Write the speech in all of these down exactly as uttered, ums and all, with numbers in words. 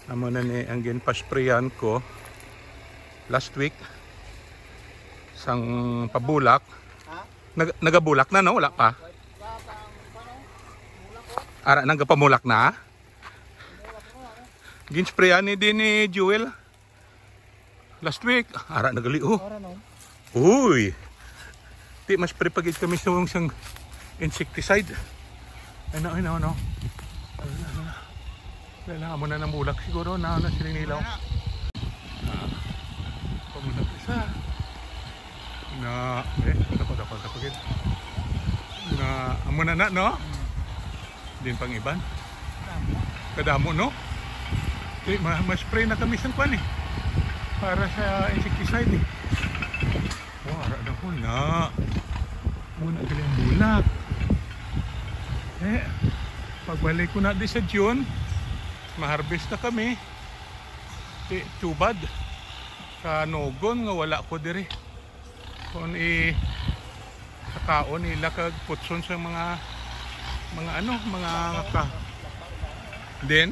Amo na ni ang ginpa-sprayan ko last week sang pabulak. Ha? Nag nagabulak na, no? Wala pa. Ara, nagapamulak na. Ginsprayan ni din ni Jewel last week. Ara, nagali, oh. Ara, no? Uy! Di, mas pre pa gid kami sa sang insecticide. Ano, ano, ano? Ano, ano, ano? Wala, amo na nang bulak siguro na, na siling nilaw. Ah, pamunta ko isa. Na, eh, dako, dako, dako gid. Na, amo na na, no? Din pang iban. Kadamo, no? Di, ma ma-spray na kami sang kwan, eh. Para sa insecticide, eh. Oh, ara na ko na. Muna gali ang bulak. Eh, pagbalik ko na di sa June, ma-harvest na kami. Di, too bad. Kanogon nga wala ko diri. Kung i-, sa kaon nila kag putson sa mga, mga ano, mga ka-, din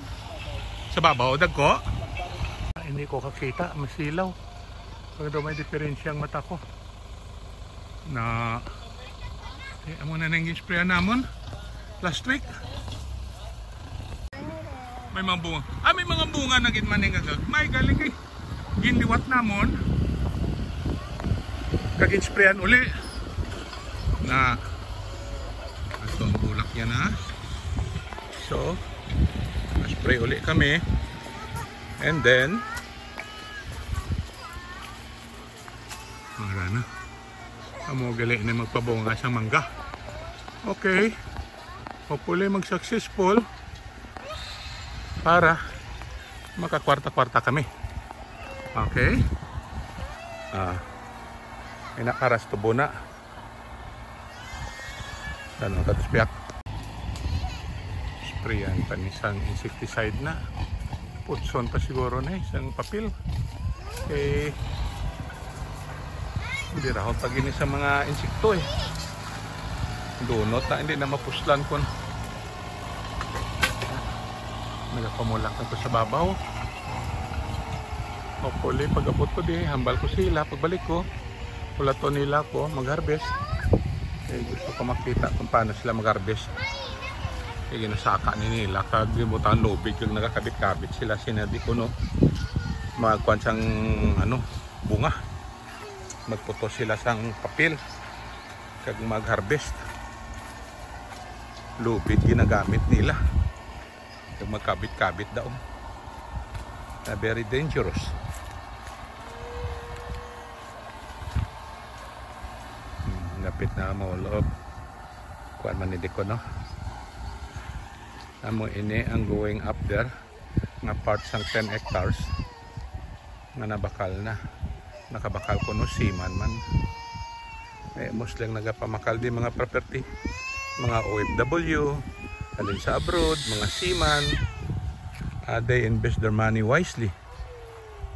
sa babaw, dagko. Hindi ko kakita, masilaw. Kag daw may diferensya ang mata ko. Na, eh, amo na nang sprayan namon last week. May mga bunga. Ah, may mga bunga na gid man nga gagmay galing kay ginliwat namon. Kag insprayan uli. Na, ato ang bulak yan, ha. So, spray uli kami. And then, mara na. Amo gali na magpabunga sa mangga. Okay. Hopefully mag-successful para makakwarta-kwarta kami. Okay. Ah. Ina karas tubo na. Ano, katos piyak. Sprayan pa ni sang insecticide na. Putson pa siguro na, eh, sang papel. Eh, hindi raho pag ini sa mga insekto, eh. Dunot na, hindi na mapuslan kun nagapamulak na ko sa babaw. Hopefully, pag-abot ko di, hambal ko sila, pagbalik ko, ulaton nila ko mag-harvest. Eh, gusto ko makita kung paano sila mag-harvest. Eh, ginasaka ni nila, kag butang lubig, kag nagakabit-kabit sila, sinabi ko, no, magkuan sang, ano, bunga. Magputos sila sang papel, kag mag-harvest. Lubid ginagamit nila. Kag magkabit-kabit daw. Na very dangerous. Hmm, lapit na mo, loob. Kuan man ni Diko, no? Amo ini ang going up there nga part sang ten hectares nga nabakal na. Nakabakal kuno, seaman man. Eh, mostly ang nagapamakal di mga property, mga O F W, halin sa abroad, mga seaman. Ah, they invest their money wisely.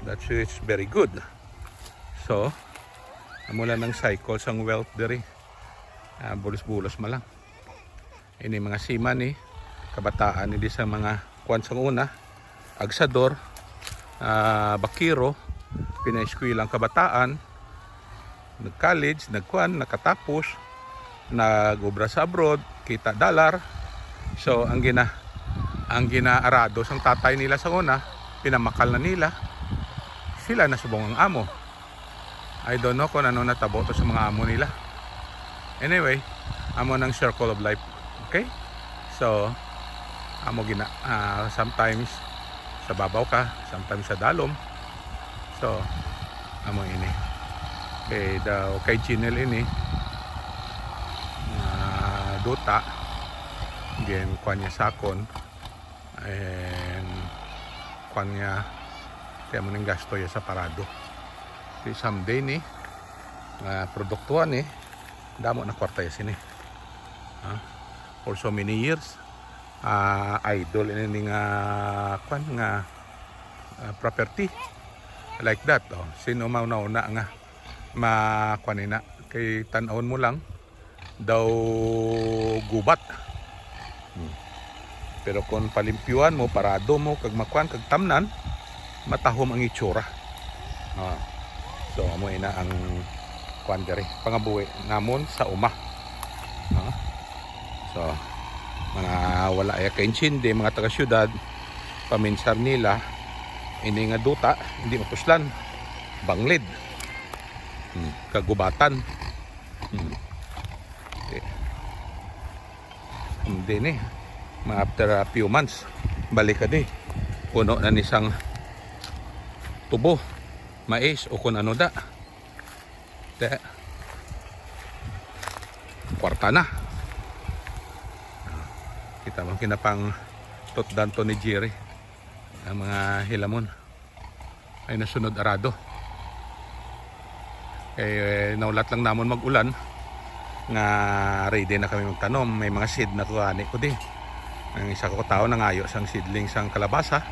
That's why it's very good. So, amo lang ang cycle sang wealth diri. Ah, bulos-bulos man lang. Ini mga seaman ni, kabataan ni di sa mga kuan sang una, agsador, ah, bakiro, pinaeskwela ang kabataan, nag-college, nagkuan, nakatapos, nag-obra sa abroad, kita dollar. So, ang gina-, ang ginaarado sang tatay nila sa una, pinamakal na nila. Sila na subong ang amo. I don't know kung ano natabo to sa mga amo nila. Anyway, amo nang circle of life. Okay? So, amo gina, ah, sometimes sa babaw ka, sometimes sa dalom. So, amo ini. Kay daw kay Jinel ini, ah, duta, gin kuan niya sa akon, and kuan niya, kaya mo ning gasto ya sa parado. Di someday ni, ah, produktuhan ni, damo na kwarta ya sini. Ah, for so many years, ah, idol ini nga, kuan nga, ah, property like that. Oh, sino mauna-una nga ma-, kuan ina, kay tan-awon mo lang daw gubat. Hmm. Pero kung palimpyuhan mo, parado mo, kag makuan, kag tamnan, matahom ang itsura. Ah. So, amo ina ang kuan diri, pangabuhi namon sa uma. Ah. So, mga wala ya kaintindi, mga taga-syudad, paminsar nila, ini nga duta, hindi mapuslan, banglid, hmm, kagubatan. Hmm. Okay. Hindi ni. Ma after a few months, balik ka di. Puno na ni sang tubo, mais o kun ano da. Te. Kwarta na. Kita mo kinapang tutdan to ni Jerry ang mga hilamon. Ay nasunod arado. Kay, eh, naulat lang namon mag-ulan nga ready na kami magtanom. May mga seed na ko ani ko di. Ang isa ko tawo nangayo sang seedling sang kalabasa.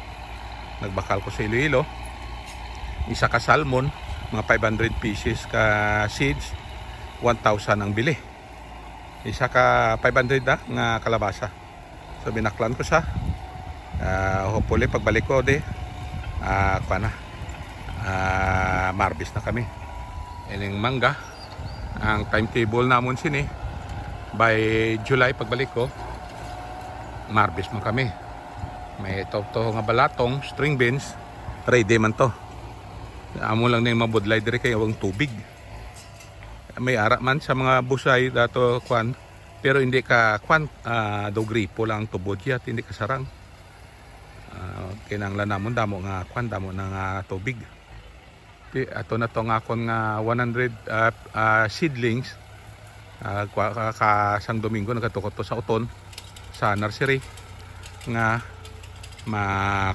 Nagbakal ko sa Iloilo. Isa ka salmon, mga five hundred pieces ka seeds, one thousand ang bili. Isa ka five hundred na nga kalabasa. So, binaklan ko siya. Ah, hopefully, pagbalik ko, di, ah, kuwan na. Ah, marbis na kami. Ining mangga, ang timetable namon sini, by July, pagbalik ko, marbis man kami. May to, to nga balatong, string beans, ready man to. Amo lang na yung mabudlay diri kay ang tubig. May ara man sa mga busay dato, kwan, pero hindi ka, kwan, ah, daw gripo lang ang tubod yat, hindi ka sarang. Ah, kinahanglan namon damo nga, kwan, damo na nga tubig. Ti, ato na to nga akon nga one hundred, ah, ah, seedlings. Ah, kwa, ka, ka, sang Domingo nagkatuko to sa uton, sa nursery, nga ma,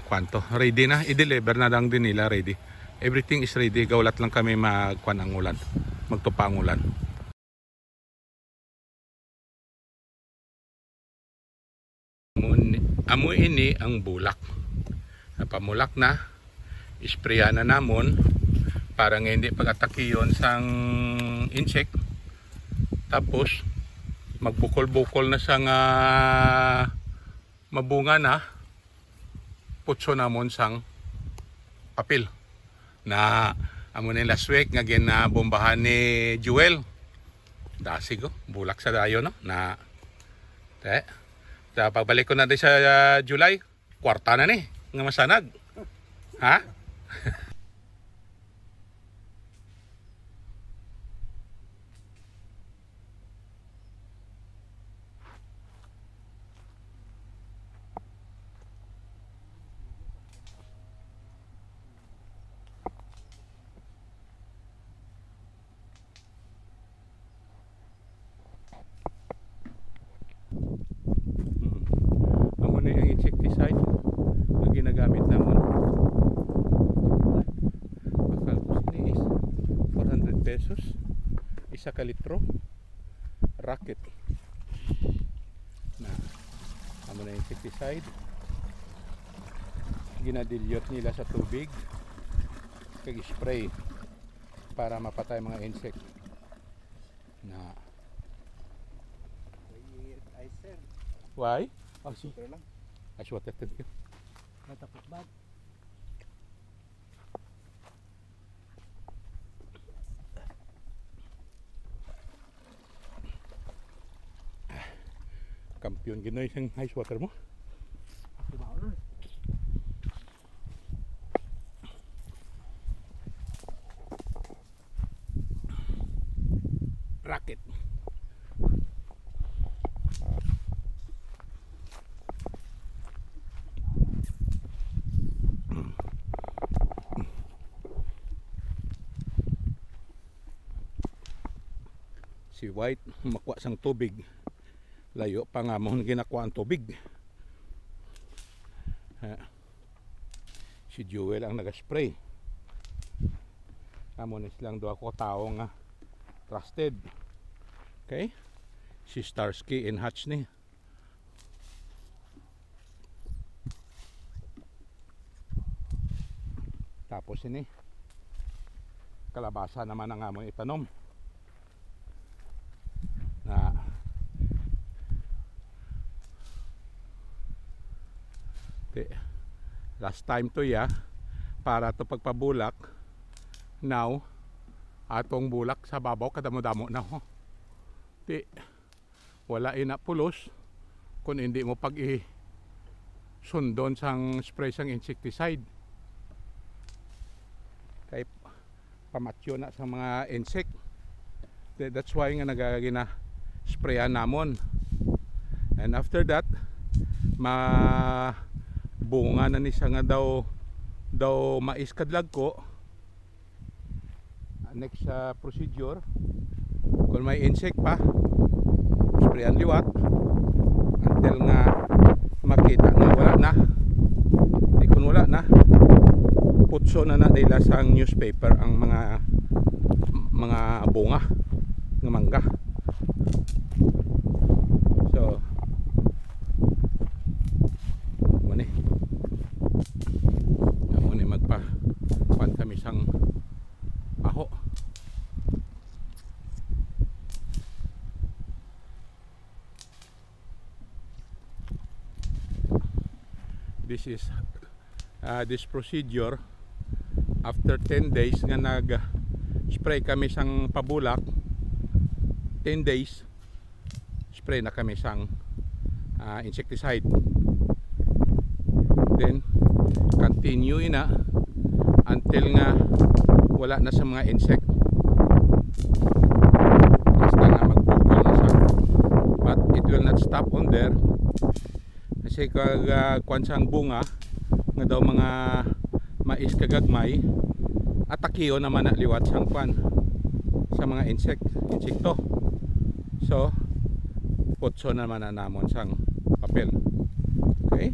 kwan to, ready na, i-deliver na lang din nila, ready. Everything is ready, gawlat lang kami magkwan ang ulan, magtupa ang ulan. Amo ni, amo ini ang bulak. Napamulak na, isprayan na namon para nga hindi pag-atakiyon sang insect. Tapos, magbukol-bukol na sa nga mabunga na, putso namon sang papel. Na, amo ni last week nga ginabombahan ni Joel. Dasig, oh. Bulak sa dayo, no? Na, te. Sa pagbalik ko na di sa, ah, July, kwarta na ni nga masanag. Ha? Hmm. Amo na ang insecticide nga ginagamit namon. Bakal ko sini is four hundred pesos. Isa ka litro. Rocket. Na, amo na insecticide. Ginadilyot nila sa tubig. Kag spray para mapatay mga insect. Na. Ay, sir. Why? Oh, si Sir lang. Ice water, thank you. Natapos ba? Kampiyon ginoy sang ice water mo. Rocket. Si White, makuha sang tubig. Layo pa nga mo ginakuha ang tubig. Ha. Si Jewel ang nag-spray. Amo ni silang duha ko tawo nga trusted. Okay? Si Starsky and Hutch ni. Tapos ini, kalabasa naman ang amon itanom. Na, Last time to ya, para to pagpabulak. Now, atong bulak sa babaw, kadamo-damo na, ho. Ti, wala ina pulos kung hindi mo pag-i-, sundon sang spray sang insecticide. Kay pamatyo na sa mga insect. Th-, that's why nga nagagina-sprayan namon. And after that, ma-, bunga na ni sa nga daw, daw mais kadlagko. Next, ah, procedure, kung may insect pa, sprayan liwat until nga makita nga wala na. Di, kung wala na, putso na na nila sang newspaper ang mga, mga bunga nga mangga. So, mo ni. Amo ni, magpa-, kuan kami sang baho. This is, ah, this procedure. After ten days nga nag-spray kami sang pabulak, ten days, spray na kami sang, ah, insecticide. Then, continue ina until nga wala na sa mga insect. Basta nga magbukol na siya. But it will not stop on there. Kasi kag, ah, kwan sang bunga, nga daw mga mais kagagmay, atakiyo naman na liwat sang kwan, sa mga insect, insekto. So, putso naman na namon sang papel. Okay?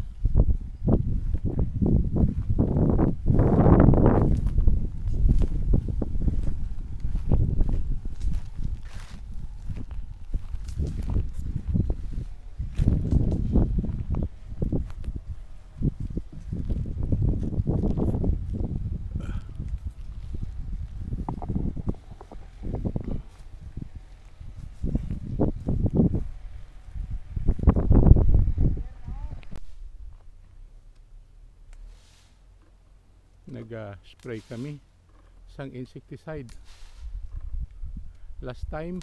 Nag-spray kami sang insecticide. Last time,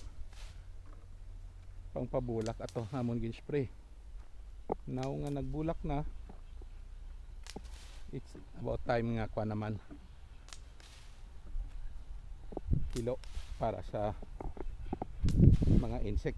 pang pabulak ato amon gin-spray. Now nga nagbulak na, it's about time nga kuan naman, hilo para sa mga insect.